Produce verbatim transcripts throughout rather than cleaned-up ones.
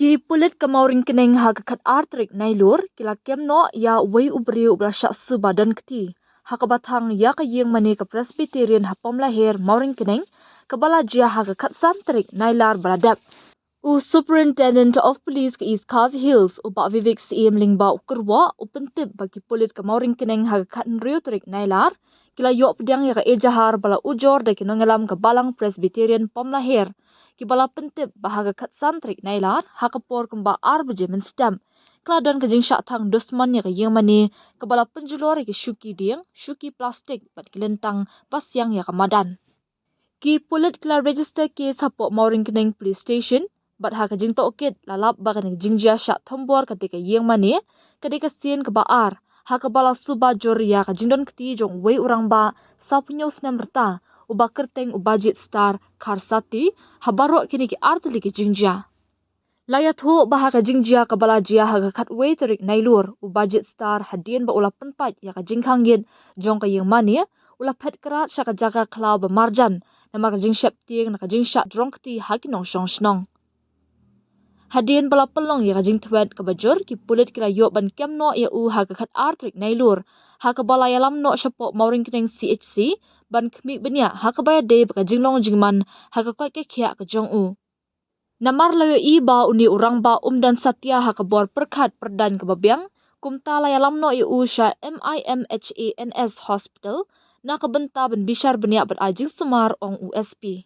Ki pulit ka Mawryngkneng ha ka khatar tarik Nailur ki la kem noh ïa uwei u briew uba la shah suba don kti ha kaba thang ïa ka ïing mane ka Presbyterian ha Pomlaher Mawryngkneng, kaba la jia ha ka khatsan tarik Nailar ba la dep. U Superintendent of Police ka East Khasi Hills, u Bah Vivek Syiem Lyngba, u kyrwoh, u pyntip ba ki pulit ka Mawryngkneng ha ka khathynriew tarik Nailar ki la ïoh pdiang ïa ka ejahar ba la ujor da ki nongïalam ka Balang Presbyterian Pomlaher, kiba la pyntip ba ha ka khatsan tarik Nailar ha ka por kumba ar baje mynstep, ka la don ka jingshah thang dusmon ïa ka ïing mane, kaba la pynjulor ïa ki shuki dieng, shuki plastik bad ki lyntang ba siang ïa ka madan. Ki pulit ki la register case hapoh Mawryngkneng Police Station, bad ha ka jingtohkit la lap ba kane ka jingjia shah thombor katei ka ïing mane ka dei ka sien kaba ar ha kaba la suba jur ïa ka jingdon kti jong uwei u rangbah sawphew hynñiew snem rta, uba kyrteng u Bajit Star Kharsati, ha baroh kine ki ar tylli ki jingjia. La ïathuh ba ha ka jingjia kaba la jia ha ka khatwei tarik Nailur, u Bajit Star, hadien ba u la pynpait ïa ka jingkhang ïit jong ka ïing mane, u la phet krad sha ka jaka khlaw ba marjan namar ka jingsheptieng na ka jingshah drong kti ha ki nongshong shnong. Hadien ba la pynlong ïa ka jingthwet kaba jur, ki pulit ki la ïoh ban kem noh ïa u ha ka khatar tarik Nailur, ha kaba la ïalam noh shapoh Mawryngkneng C H C ban khmih bniah, ha kaba ïadei bad ka jinglong jingman ha ka koit ka khiah ka jong u. Namar la ïohi ba une u rangbah um don satia ha ka bor pyrkhat pyrdaiñ kaba biang, kumta la ïalam noh ïa u sha M I M H A N S Hospital na ka bynta ban bishar bniah bad ai jingsumar, ong u S P.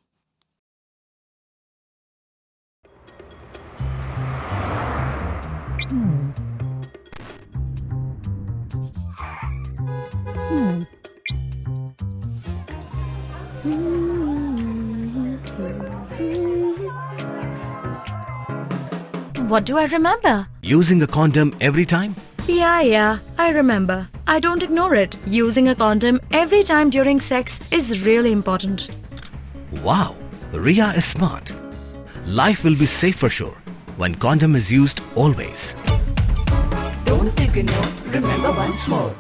What do I remember? Using a condom every time? Yeah, yeah, I remember. I don't ignore it. Using a condom every time during sex is really important. Wow, Ria is smart. Life will be safe for sure when condom is used always. Don't ignore, remember once more.